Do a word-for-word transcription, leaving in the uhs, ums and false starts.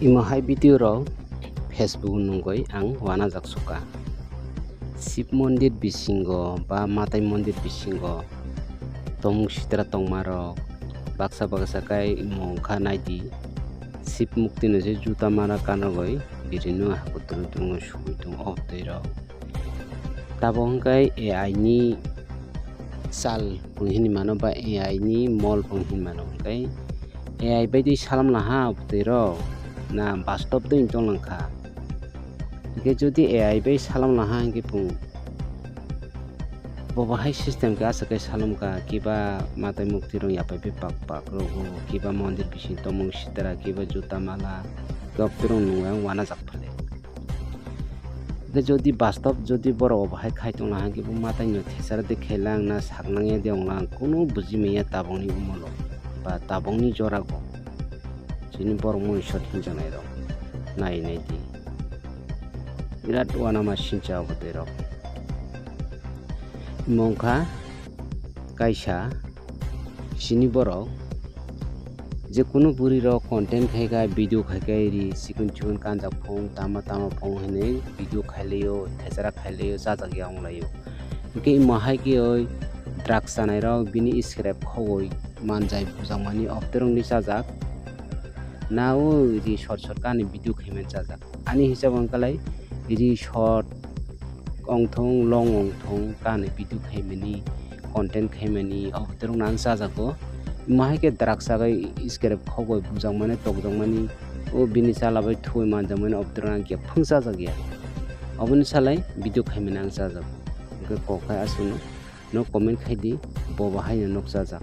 Imo hai video rok Facebook nungwi ang wanajak suka. Shiv mondir bisingo ba Matai mondir bisingo tomung sitra tongmarok baksa baksa kai imo wngkha naidi. Shiv mukti no se juta mala kanrogwi birino hakuturu tongwi sugwi tongo o bwtwi rok. Tabok hwnkhe A I ni sal pung hinwi mano ba A I ni mol pung hinwi mano, hwnkhe A I bai twi salam laha bwtwi rok na bastob twi tong langkha. Hwnkhe jodi A I bai salam laha hwnkhe pung bo bahai system khe aswk khe salom kha, kiba matai mukti rok yapai bai pak pak rogo, kiba mondir bising tomung sitra, kiba juta mala, kok terong nungwi ang wanajak phale. Hwnkhe jodi bastob jodi borok bo hai khai tongla hwnkhe bo matai no thesar de khelang na saknang ya de onglang kunu buji manya tabokni umolo ba tabokni jorago chini borok mui sot hinjaknai rok nai nai di birat uanama sincha obo tei rok mongkha kaisa chini borok. Je kunu bwrwi rok content khai kha, video khai kha, ri sikon sikon kanjak phung, tama tama phung hinwi video khai laio, thesara khai laio, chajak ya wng laio. Hwnkhe imo hai khe oi drugs chanai rok bini scrap khogwi manjai bujakmani obdorongni chajak. Na o ri sor sor kani video khai man chajak. Ani hisab wngkha lai ri sor ongthong long ongthong kani video khaimani content khaimani obo terok nang chajago. Mahai khe drugs chagai scrap khogoi bujakmani tokjakmani o bini chala bai thuwi manjakmani obo terok nang khe phung chajakya. Oboni salai video khaimani ang chajago. Hwnkhe kok hai aswkno no comment khai di bo bahai no nok chajak.